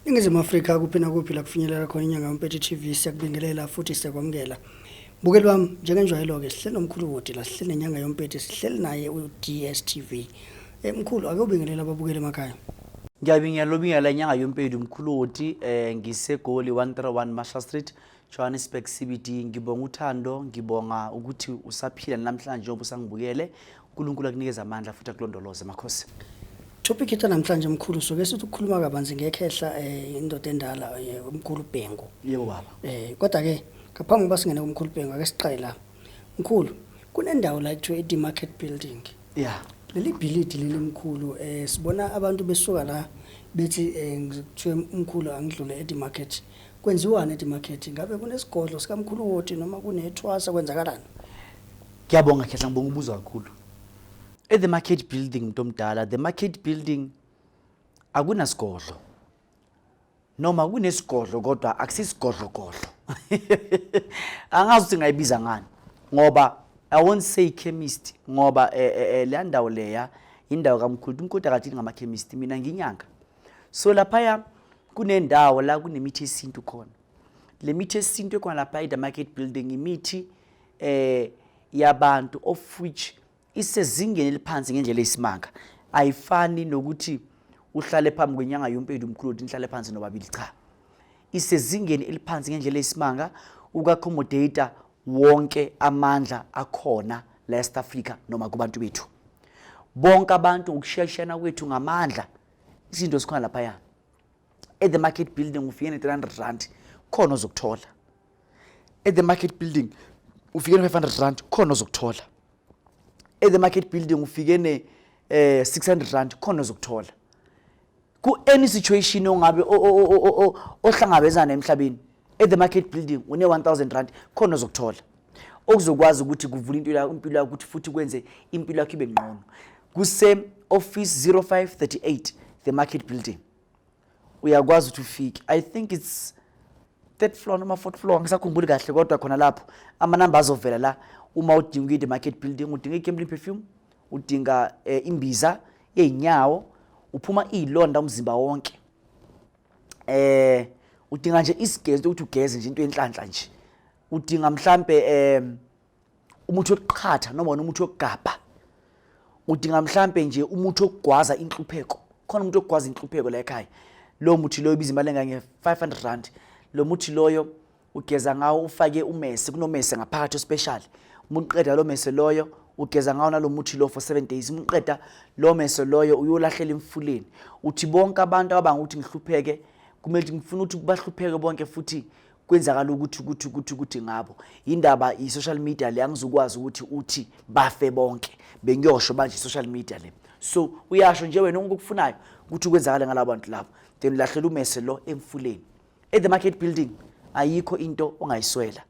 Ningizimu Afrika kuphi nakuphi la kufinyelela khona inyanga yompethe TV siyakubingelela futhi siyakwamukela. Mbukeli wami njengenjwayelo-ke sihleli nomkhulu Wodi la sihleli nenyanga yompethe sihleli naye u-DSTV. Mkhulu ake ubingelele ababukeli emakhaya. Ngiyabingelela ubingelela inyanga yompedi umkhulu Woti ngiseGoli 131 Marshall Street Johannesburg CBD. Ngibonga uthando, ngibonga ukuthi usaphila namhlanje njengoba usangibukele. uNkulunkulu akunikeze amandla futhi akulondoloze makhosi. Topic ethu namhlanje mkhulu soke sithi ukukhuluma kabanzi ngekhehla indoda endala umkhulu Bhengu. Yebo baba. Kodwa ke ngaphambi kokuba singene kumkhulu Bhengu ake siqale la. Mkhulu kunendawo la ekuthiwa i Market Building. Yeah. Leli bhilidi leli mkhulu sibona abantu besuka la bethi kuthiwe umkhulu angidlule e Market. Kwenziwani e Market? Ngabe kunesigodlo sikamkhulu Woti noma kunethwasa kwenzakalani? Ngiyabonga Khehla, ngibonga ubuzo kakhulu. At the Market Building mntomdala, the Market Building akunasigodlo. Noma kunesigodlo kodwa akusisigodlo godlo. Angazi ukuthi ngayibiza ngani ngoba I won't say chemist ngoba leya ndawo leya indawo kamkhulu, umkhulu akathini ngama chemist, mina nginyanga. So laphaya kunendawo la kunemithi yesintu khona. Le mithi yesintu ekhona lapha e-The Market Building imithi yabantu of which isezingeni eliphansi ngendlela eyisimanga. Ayifani nokuthi uhlale phambi kwenyanga yompedi umkhulu uthi nihlale phansi nobabili, cha. Isezingeni eliphansi ngendlela eyisimanga uku-accommodate wonke amandla akhona la eSouth Africa noma kubantu bethu. Bonke abantu ngokushiyashiyana kwethu ngamandla izinto zikhona laphaya. At the Market Building ufike ne-300 rand khona ozokuthola. At the Market Building ufike ne-500 rand khona ozokuthola. At the Market Building ufike ne 600 rand khona ozokuthola. Ku any situation ongabe ohlangabezana emhlabeni, at the Market Building une 1000 rand khona ozokuthola. Okuzokwazi ukuthi kuvule into yakho, impilo yakho, ukuthi futhi kwenze impilo yakho ibe ngcono. Kuse office 0538 the Market Building. Uyakwazi ukuthi ufike. I think it's third floor noma fourth floor, angisakhumbuli kahle, kodwa khona lapho amanamba azovela la uma udinga i-The Market Building, udinga i-gambling perfume, udinga imbiza yey'nyawo, uphuma iy'londa umzimba wonke. Udinga nje isigezi ukuthi ugeze nje into yenhlanhla nje. Udinga mhlambe umuthi wokuqhatha noma umuthi wokugabha. Udinga mhlambe nje umuthi wokugwaza inhlupheko. Khona umuntu wokugwaza inhlupheko la ekhaya. Lo muthi loyo ubiza imali engange 500 rand. Lo muthi loyo ugeza ngawo ufake umese, kunomese ngaphakathi special. Uma uqeda lo mese loyo ugeza ngawo nalo muthi lo for 7 days. Uma uqeda lo mese loyo uyolahlela emfuleni. Uthi bonke abantu ababanga ukuthi ngihlupheke kumele ukuthi ngifuna ukuthi bahlupheke bonke futhi kwenzakala ukuthi ukuthi ukuthi ukuthi ngabo. Indaba i-social media le angizukwazi ukuthi uthi bafe bonke. Bengiyosho manje i-social media le. So uyasho nje wena okukufunayo ukuthi kwenzakale ngalabo bantu labo. Then ulahlela umese lo emfuleni. At the Market Building ayikho into ongayiswela.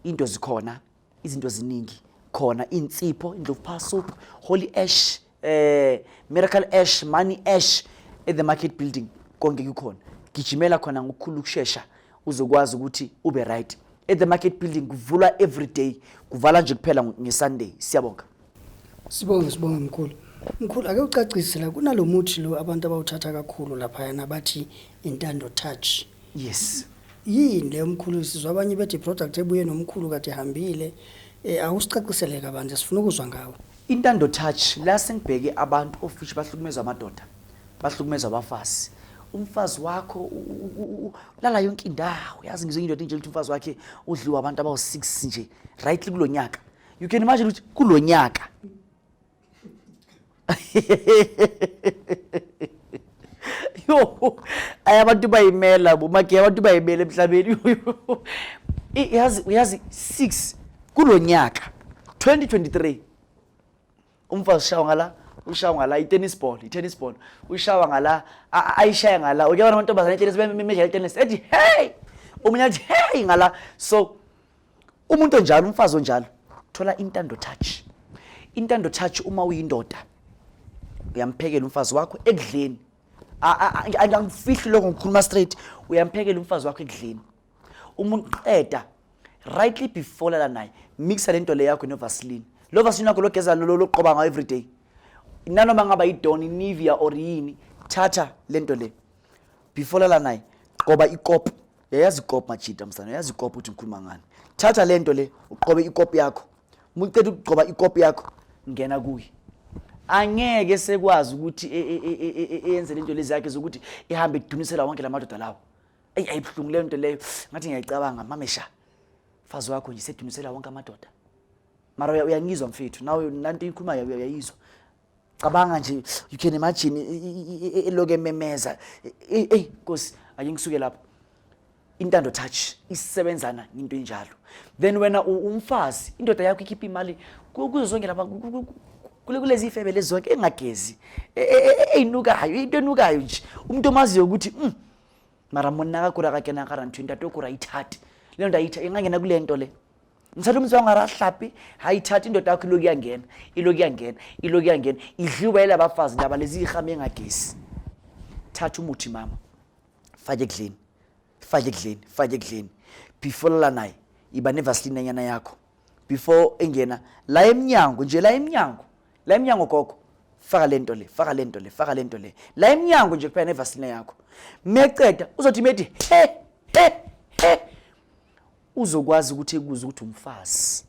Into zikhona, izinto ziningi khona, insipho, indlovu power soap, holy ash, miracle ash, money ash. At the Market Building konke kukhona. Gijimela khona ngokukhulu ukushesha uzokwazi ukuthi ube right. At the Market Building kuvulwa every day, kuvala nje kuphela ngeSunday. Siyabonga. Sibonge, sibonge mkhulu. Mkhulu ake ucacise la kunalomuthi lo abantu abawuthatha kakhulu laphayana bathi intando touch. Yes. Yini leyo mkhulu? Sizwa abanye bethi product ebuye nomkhulu kade ihambile. Awusicacisele kabanzi, sifuna ukuzwa ngawo. Intando touch la sengibheke abantu ofishi bahlukumezwa amadoda, bahlukumezwa abafazi. Umfazi wakho ulala yonke indawo. Yazi ngizwe indoda inje ukuthi umfazi wakhe udliwa abantu abawu-6 nje rightly kulonyaka. You can imagine ukuthi kulonyaka. Yo, ay abantu bayimela bo mage, abantu bayimela emhlabeni. Yazi uyazi 6 kulonyaka 2023. Umfazi ushawa ngala, ushawa ngala i-tennis ball, i-tennis ball. Ushawa ngala, ayishaya ngala. Uyabona amantombazane e-tennis bemidlala i-tennis ethi hey, omunye athi hey ngala. So umuntu onjalo, umfazi onjalo, thola intando touch. Intando touch, uma uyindoda uyamphekela umfazi wakho ekudleni. Angifihli lokho, ngikhuluma straight. Uyamphekela umfazi wakho ekudleni. Uma uqeda rightly before lala naye, mixa lento le yakho no-Vaseline. Lo Vaseline wakho logeza lo loqoba ngayo every day. Nanoma ngaba i-Dawn, i-Nivea or yini, thatha lento le. Before lala naye, qoba ikopo. Uyayazi ikopo majita msana, uyazi ikopo ukuthi ngikhuluma ngani. Thatha lento le, uqobe ikopo yakho. Uma uqeda ukugqoba ikopo yakho, ngena kuye. Angeke sekwazi ukuthi eyenze lento lezi yakhe zokuthi ihambe idunisela wonke lamadoda lawo. Eyi, ayibuhlungu leyo nto leyo. Ngathi ngiyayicabanga, mamesha. Mfazi wakho nje sedunisela wonke amadoda. Mara uyangizwa mfethu, nawe nanto ikhulumayo uyayizwa. Cabanga nje, you can imagine elokhu ememeza. Ey, ey, Nkosi, ake ngisuke lapho. Intando Touch isebenzana into enjalo. Then wena umfazi, indoda yakho ikhipha imali kuzo zonke lapha kulezi ifebe lezi zonke engagezi, eyinukayo, into enukayo nje. Umuntu omaziyo ukuthi mara monna ka kura ka kena ka ranthu ntate o kura ithate. Le nto ayitha ingangena kule nto le. Mthatha umzi wangarahlapi, hayithatha indoda yakho iloku iyangena, iloku iyangena, iloku iyangena, idliwa yelabafazi laba lezi ihame engagezi. Thatha umuthi mama. Fake ekudleni. Fake ekudleni, fake ekudleni. Before lala naye, iba nevaseline nyana yakho. Before engena la emnyango nje, la emnyango. La emnyango gogo. Faka lento le, faka lento le, faka lento le. La emnyango nje kuphela nevaseline yakho. Meceda uzothi methi he he he. Uzokwazi ukuthi ekuze ukuthi umfazi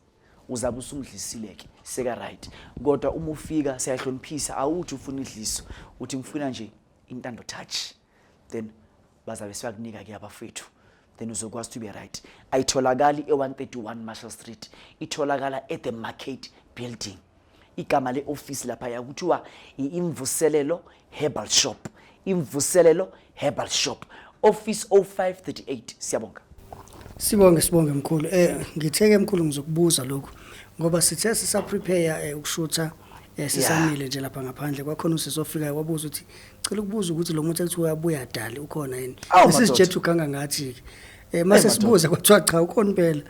uzabe usumdlisile ke, seka right. Kodwa uma ufika siyahloniphisa, awuthi ufuna idliso, uthi ngifuna nje intando touch, then bazabe siyakunika ke abafethu, then uzokwazi to be right. Ayitholakali e-131 Marshall Street, itholakala at the Market Building. Igama le-office lapha yakuthiwa i-Imvuselelo Herbal Shop. Imvuselelo Herbal Shop, office 0538. Siyabonga. Sibonge, sibonge mkhulu. Ngitheke mkhulu ngizokubuza lokhu ngoba sithe sisa prepare ukushutha sisamile nje lapha ngaphandle, kwakhona usisofika wabuza ukuthi cela ukubuza ukuthi lo muntu ekuthiwa uyabuya dali ukhona yini. Awu, Besizitshela madoda. uganga ngathi ke. Mase sibuza kwathiwa cha, ukhona impela.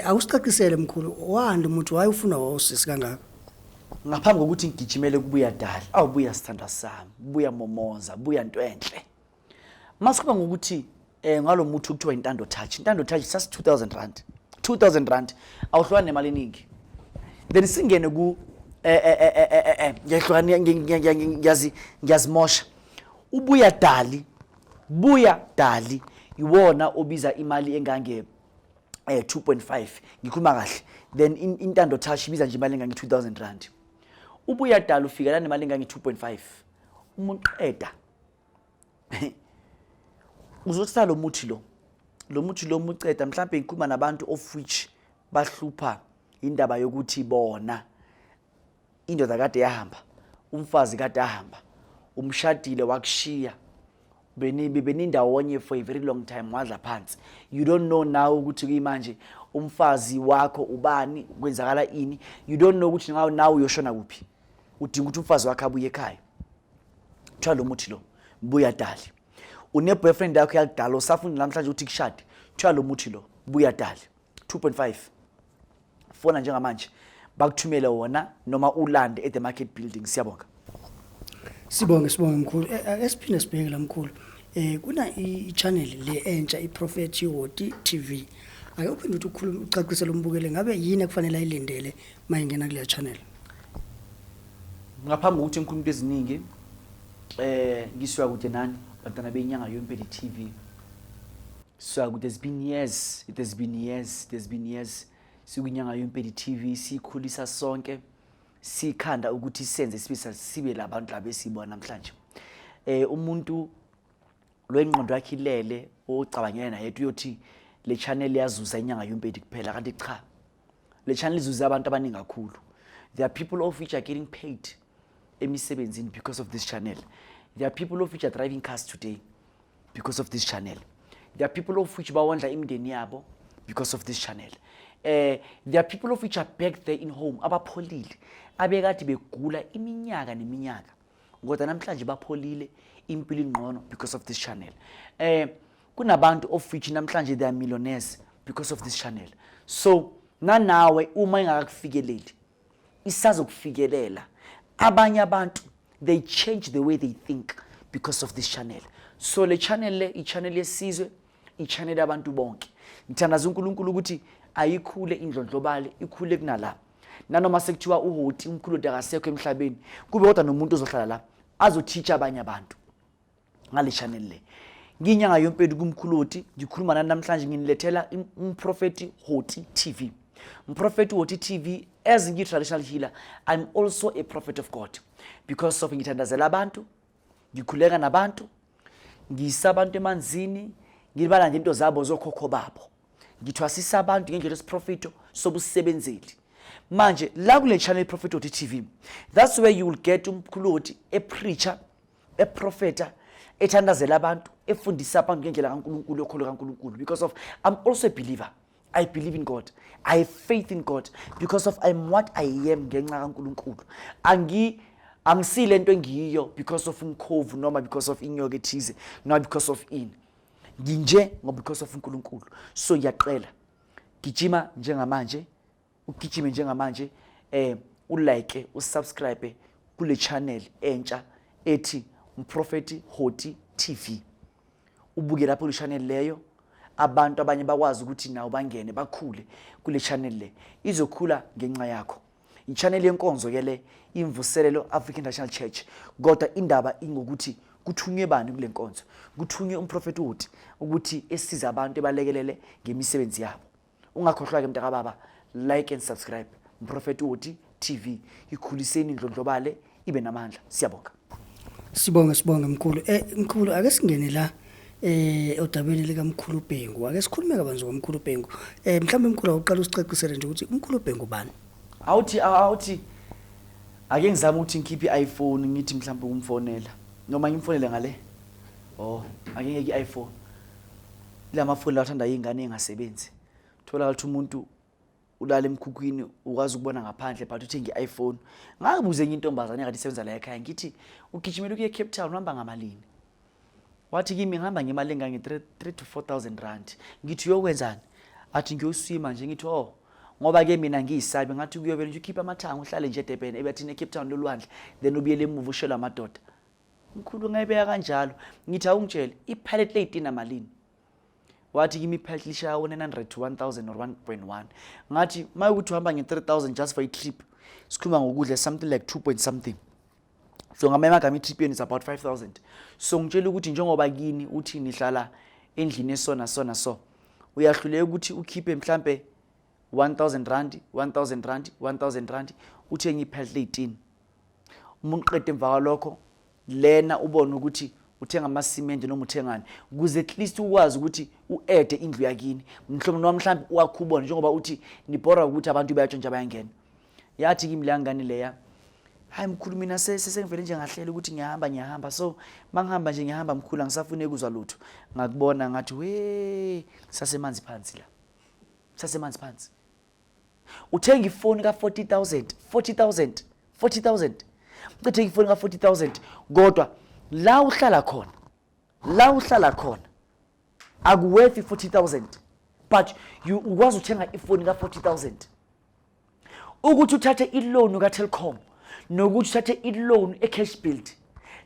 Awusicacisele mkhulu, wani lo muntu wayefuna wawusisi kangaka? Ngaphambi kokuthi ngigijimele kubuya dali, awubuya sithandwa sami, buya momoza, buya nto enhle. Masikhuluma ngokuthi ngalo muthi okuthiwa intando touch. Intando touch sasi 2000 rand. 2000 rand awuhlukani nemali eningi. Then singene ku ngiyahlukana, ngiyazimosha. Ubuya dali, buya dali iwona obiza imali engange 2.5, ngikhuluma kahle. Then intando touch ibiza nje imali engange 2000 rand. Ubuya dali ufika la nemali engange 2.5. Uma uqeda uzothatha lo muthi lo, lo muthi lo muceda, mhlambe ngikhuluma nabantu of which bahlupha indaba yokuthi bona indoda kade yahamba, umfazi kade ahamba, umshadile wakushiya, benindawonye for a very long time, wadla phansi. You don't know now ukuthi kuyimanje umfazi wakho ubani, kwenzakala ini. You don't know ukuthi nawe uyoshona kuphi. Udinga ukuthi umfazi wakhe abuye ekhaya. Kuthiwa lo muthi lo buya dali. Une boyfriend yakho yakudala usafuna namhlanje ukuthi kushade, kuthiwa lo muthi lo buya dali. 2.5. Fona njengamanje bakuthumele wona noma ulande at the Market Building. Siyabonga. Sibonge, sibonge mkhulu. Esiphinde sibheke la mkhulu. Kuna i-channel le entsha, iProphet Hoti TV. Ake uphinde uthi ukhulume ucacisele umbukele ngabe yini ekufanele ayilindele mayingena kule channel. Ngaphambi kokuthi ngikhulume into eziningi, ngisuka kude nani bantwana benyanga yompedi TV. So there's been years, it has been years, there's been years sikwinyanga yompedi TV, sikhulisa sonke, sikhanda ukuthi senze sibe labantu laba esibona namhlanje. Umuntu lo ingqondo yakhe ilele ocabangela naye uyothi le channel yazuza inyanga yompedi kuphela, kanti cha, le channel izuze abantu abaningi kakhulu. There are people of which are getting paid emisebenzini because of this channel. There are people of which are driving cars today because of this channel. There are people of which bawondla imindeni yabo because of this channel. There are people of which are back there in home, abapholile, abekade begula iminyaka neminyaka, kodwa namhlanje bapholile, impilo ingcono because of this channel. Kunabantu of which namhlanje they are millionaires because of this channel. So nanawe uma ingakakufikeleli, isazokufikelela. Abanye abantu they change the way they think because of this channel. So le channel le, i-channel yesizwe, i-channel yabantu bonke. Ngithandaza uNkulunkulu ukuthi ayikhule indlondlobale, ikhule kunala. Nanoma sekuthiwa uHoti umkhulu akasekho emhlabeni, kube kodwa nomuntu ozohlala la azoteach abanye abantu ngale channel le. Ngiyinyanga yompedi kuMkhulu Hoti, ngikhuluma nani namhlanje nginilethela uMprofeti Hoti TV. Mprofeti Hoti TV, as ngiyi-traditional healer, I'm also a prophet of God because of ngithandazela abantu, ngikhuleka nabantu, ngiyisa abantu emanzini, ngibala nje into zabo zokhokho babo. Ngithwasisa abantu ngendlela yesiprofito sobusebenzeli. Manje la kule channel Prophet Hoti TV, that's where you will get uMkhulu Hoti e-preacher, eprofeta, ethandazela abantu, efundisa abantu ngendlela kaNkulunkulu, yokholo kaNkulunkulu, because of I'm also a believer. I believe in God. I have faith in God because of I'm what I am ngenxa kaNkulunkulu. Angisile into engiyiyo because of umkhovu noma because of inyoka ethize noma because of ini. Nginje ngoba because of uNkulunkulu. So ngiyaqela. Gijima njengamanje, ugijime njengamanje, ulike, usubscribe kule channel entsha ethi Mprofeti Hoti TV. Ubuke lapho kule channel leyo, abantu abanye bakwazi ukuthi nawo bangene bakhule kule channel le, izokhula ngenxa yakho. I-channel yenkonzo ke le, Imvuselelo African National Church, kodwa indaba ingokuthi kuthunywe bani kule nkonzo. Kuthunywe uMprofeti Hoti ukuthi esize abantu, ebalekelele ngemisebenzi yabo. Ungakhohlwa ke mntaka baba, like and subscribe Mprofeti Hoti TV. Ikhuliseni, indlondlobale, ibe namandla. Siyabonga. Sibonge, sibonge mkhulu. Mkhulu, ake singene la odabeni likaMkhulu Bhengu. Ake sikhulume kabanzi ngoMkhulu Bhengu. Mhlawumbe mkhulu awuqala usicacisele nje ukuthi uMkhulu Bhengu bani? Awuthi ake ngizame ukuthi ngikhiphe i-iPhone, ngithi mhlawumbe ukumfonela noma ngimfonele ngale. Oh, ake ngeke i-iPhone. Lamafoni la athanda ingane engasebenzi. Thola ukuthi umuntu ulala emkhukhwini, ukwazi ukubona ngaphandle, but uthenga i-iPhone. Ngakubuza enye intombazane ekade isebenza la ekhaya, ngithi ugijimela ukuya eCape Town, uhamba ngamalini? Wathi kimi ngihamba ngemali engange 3 to 4000 rand. Ngithi uyokwenzani? Athi ngiyoswima nje. Ngithi oh, ngoba ke mina ngiyisabi, ngathi kuyobela nje ukhipha amathanga, uhlale nje eDurban, ebathini eCape Town lolwandle, then ubuyele emuva ushela amadoda. Mkhulu, ngayibeka kanjalo. Ngithi awungitshele, i-pallet leyitina malini? Wathi kimi i-pallet lishaya 900 to 1000 or 1.1. Ngathi uma ukuthi uhamba nge-3000 just for i-trip, sikhuluma ngokudla something like 2 point something, so ngamanye amagama i-trip yenu is about 5000. So ngitshela ukuthi njengoba kini uthi nihlala endlini esona sona, so uyahluleka ukuthi ukhiphe mhlambe 1000 rand, 1000 rand, 1000 rand, uthenge i-pallet leyitini. Uma uqeda emva kwalokho lena ubone ukuthi uthenga amasimende noma uthengani ukuze at least ukwazi ukuthi u-ede indlu yakini, mhlawumbe noma mhlawumbe uwakhe, ubone njengoba uthi nibhora ukuthi abantu bayatshontsha, bayangena. Yathi kimi leya ngane leya, hayi mkhulu, mina sengivele nje ngahlela ukuthi ngiyahamba, ngiyahamba, so mangihamba nje ngiyahamba mkhulu, angisafuni ukuzwa lutho. Ngakubona, ngathi we, sasemanzi phansi la, sasemanzi phansi. Uthenga ifoni ka-40 000, 40 000, 40 000, uthenga ifoni ka-40 000, kodwa la uhlala khona, la uhlala khona akuworth i-40 000, but you ukwazi uthenga ifoni ka-40 000. Ukuthi uthathe i-loan ka-Telkom nokuthi uthathe i-loan e-Cash Build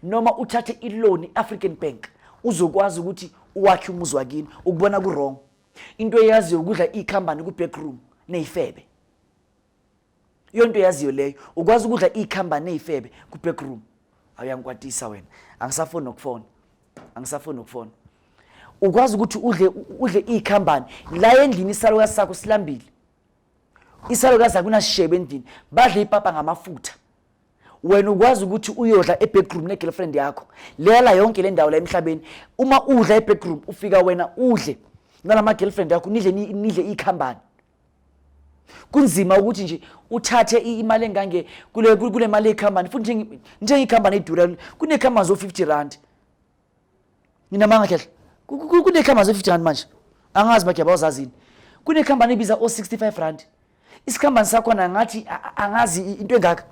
noma uthathe i-loan i-African Bank uzokwazi ukuthi uwakhe umuzi wakini, ukubona ku-wrong. Into eyaziyo ukudla ikhambane ku-backroom neyifebe, iyonto eyaziyo leyo, ukwazi ukudla ikhambane neyifebe ku-backroom. Awuyangikwatisa wena, angisafuni nokufona, angisafuni nokufona. Ukwazi ukuthi udle ikhambane la endlini, isalukazi sakho silambile, isalukazi akunasishebe endlini, badle ipapa ngamafutha, wena ukwazi ukuthi uyodla e-backroom ne-girlfriend yakho lela. Yonke le ndawo la emhlabeni, uma udla e-backroom, ufika wena udle nalama girlfriend yakho, nidle ikhambane. Kunzima ukuthi nje uthathe imali engange kule mali yekhambane, futhi njengekhambane edura, kunekhambane zo-50 rand. Nginamanga khehla, kunekhambane zo-50 rand. Manje angazi bakhe bawuzazini, kunekhambane ebiza o-65 rand isikhambane sakhona. Ngathi angazi into engaka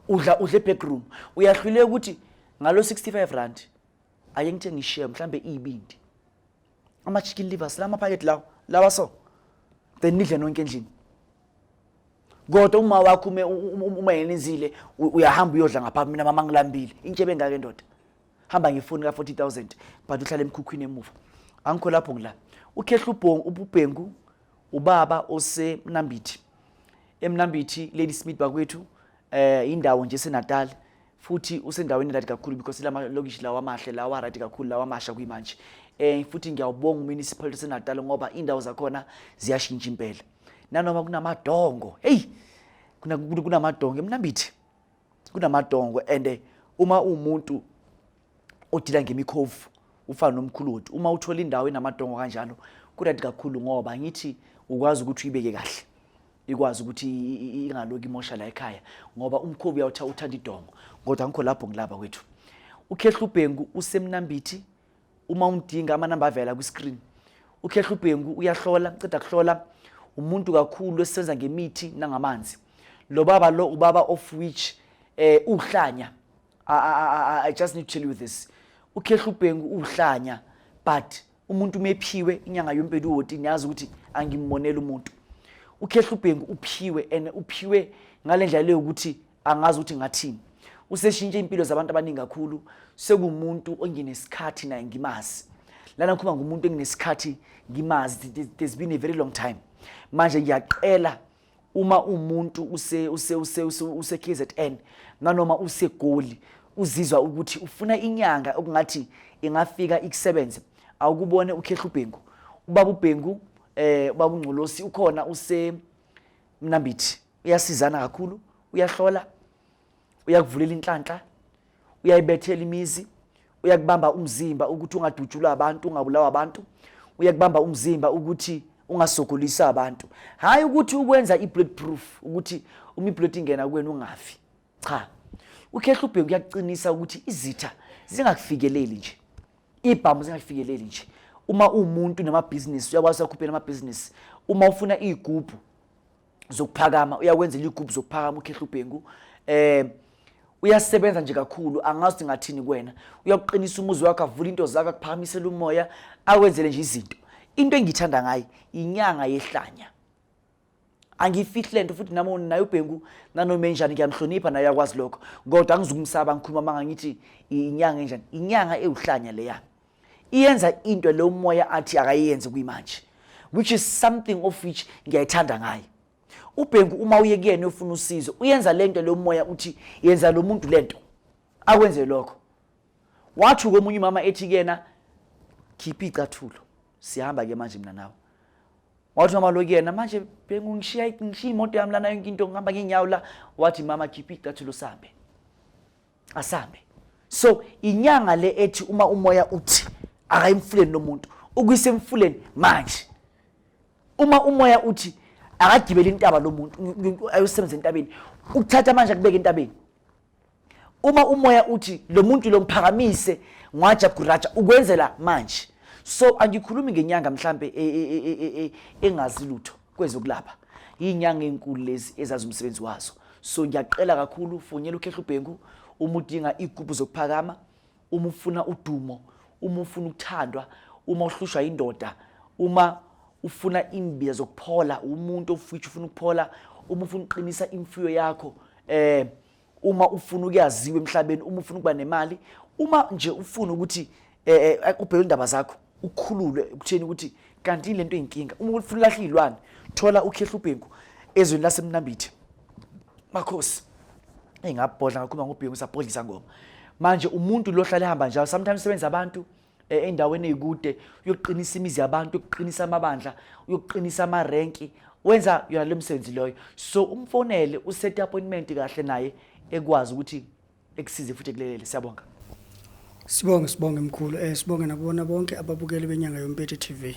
udla, udle backroom, uyahluleka ukuthi ngalo 65 rand ake ngithe ngishiye mhlambe iy'bindi, ama-chicken livers la maphakethe lawo lawa, so then nidle nonke endlini. Kodwa uma wakho uma yenizile, uyahamba uyodla ngapha. Mina mama ngilambile. Intshebe engaka endoda, hamba ngefoni ka-40 000, but uhlala emkhukhwini emuva. Angikho lapho, ngila ukhehla uBhengu, ubaba oseMnambithi, eMnambithi, Ladysmith bakwethu, indawo nje seNatal. Futhi usendaweni right kakhulu because lama lokishi lawa amahle lawa right kakhulu lawa amasha kuyimanje. Futhi ngiyawubonga umunicipality seNatal ngoba indawo zakhona ziyashintsha impela. Nanoma kunamadongo, hey, kunamadongo eMnambithi. Kunamadongo and uma umuntu odila ngemikhovu ufana nomkhuludi, uma uthola indawo enamadongo kanjalo ku-right kakhulu ngoba ngithi ukwazi ukuthi uyibeke kahle, ikwazi ukuthi ingaloku imosha la ekhaya ngoba umkhovu uyawutha uthanda idongo. Kodwa angikho lapho, ngilaba kwethu. Ukhehla uBhengu useMnambithi, uma umdinga amanamba avela kwi-screen. Ukhehla uBhengu uyahlola, ceda kuhlola, umuntu kakhulu esebenza ngemithi nangamanzi. Lo baba lo ubaba of which uhlanya. I just need to tell you this, ukhehla uBhengu uhlanya, but umuntu umephiwe inyanga yompedi uwoti, niyazi ukuthi angimboneli umuntu. Ukhehla uBhengu uphiwe and uphiwe ngale ndlela leyo ukuthi angazi ukuthi ngathini. Useshintshe impilo zabantu abaningi kakhulu. Sekuwumuntu onginesikhathi naye ngimazi. Lana ngikhuluma ngumuntu enginesikhathi ngimazi, there's been a very long time. Manje ngiyaqela, uma umuntu use KZN nanoma useGoli, uzizwa ukuthi ufuna inyanga okungathi ingafika ikusebenze, awukubone ukhehla uBhengu, ubaba uBhengu, ubaba uNgcolosi ukhona, use Mnambithi, uyasizana kakhulu, uyahlola, uyakuvulela inhlanhla, uyayibethela imizi, uyakubamba umzimba ukuthi ungadutshulwa abantu, ungabulawa abantu, uyakubamba umzimba ukuthi ungasogolisa abantu. Hayi ukuthi ukwenza i-bullet proof, ukuthi uma i-bullet ingena kuwena ungafi, cha. Ukhehla uBhengu uyakuqinisa ukuthi izitha zingakufikeleli nje, ibhamu zingakufikeleli nje. Uma uwumuntu namabhizinisi, uyakwazi akhuphela amabhizinisi. Uma ufuna iy'gubhu zokuphakama, uyakwenzela iy'gubhu zokuphakama ukhehla uBhengu. Uyasebenza nje kakhulu, angazi ngathini kuwena. Uyakuqinisa umuzi wakho, avule into zakho, akuphakamisele umoya, akwenzele nje izinto. Into engiyithanda ngaye, inyanga yehlanya, angiyifihli lento. Futhi nami naye uBhengu, nanoma enjani, ngiyamhlonipha naye, uyakwazi lokho, kodwa angizukumsaba ngikhuluma manga ngithi inyanga enjani. Inyanga ewuhlanya leya, iyenza into lo moya athi akayenze kuyimanje, which is something of which ngiyayithanda ngaye uBhengu. Uma uye kuyena uyofuna usizo, uyenza lento lo moya uthi yenza lo muntu lento, akwenze lokho. Wathi komunye umama ethi kuyena, "Khipha icathulo, siyahamba ke manje mina nawe." Wathi mama lo kuyena, "Manje Bhengu, ngishiya imoto yami lana, yonke into, ngihamba ngeenyawo la." Wathi, "Mama, khipha icathulo, sambe, asambe." So inyanga le ethi uma umoya uthi akayimfuleni lo muntu, ukuyisa emfuleni manje. Uma umoya uthi akagibele intaba lo muntu ayosebenza entabeni, ukuthatha manje akubeke entabeni. Uma umoya uthi lo muntu lo mphakamise ngwaja guraja, ukwenzela manje. So angikhulumi ngenyanga mhlambe engazi lutho kwezokulapha, inyanga enkulu lezi ezazi umsebenzi wazo. So ngiyaqela kakhulu, fonyela ukhehla uBhengu uma udinga igubhu zokuphakama, uma ufuna udumo, uma ufuna ukuthandwa, uma uhlushwa indoda, uma ufuna imbiza zokuphola, umuntu ofuthi ufuna ukuphola, uma ufuna ukuqinisa imfuyo yakho, uma ufuna ukuyaziwa emhlabeni, uma ufuna ukuba nemali, uma nje ufuna ukuthi ubheke indaba zakho, ukhululwe ukutheni ukuthi kanti lento eyinkinga, uma ufuna ulahla izilwane, thola ukhehla uBhengu ezweni laseMnambithi. Makhosi, engabhodla ngakhuluma ngoBhengu, sabhodlisa ngoma. Manje umuntu lo hlala ehamba njalo, sometimes sebenza abantu endaweni ey'kude, uyoqinisa imizi yabantu, uyoqinisa amabandla, uyoqinisa amarenki, wenza yona le msebenzi loyo. So umfonele, uset appointment kahle naye, ekwazi ukuthi ekusize futhi ekulelele. Siyabonga. Sibonge, sibonge mkhulu. Sibonge nakubona bonke ababukeli benyanga yompethe TV.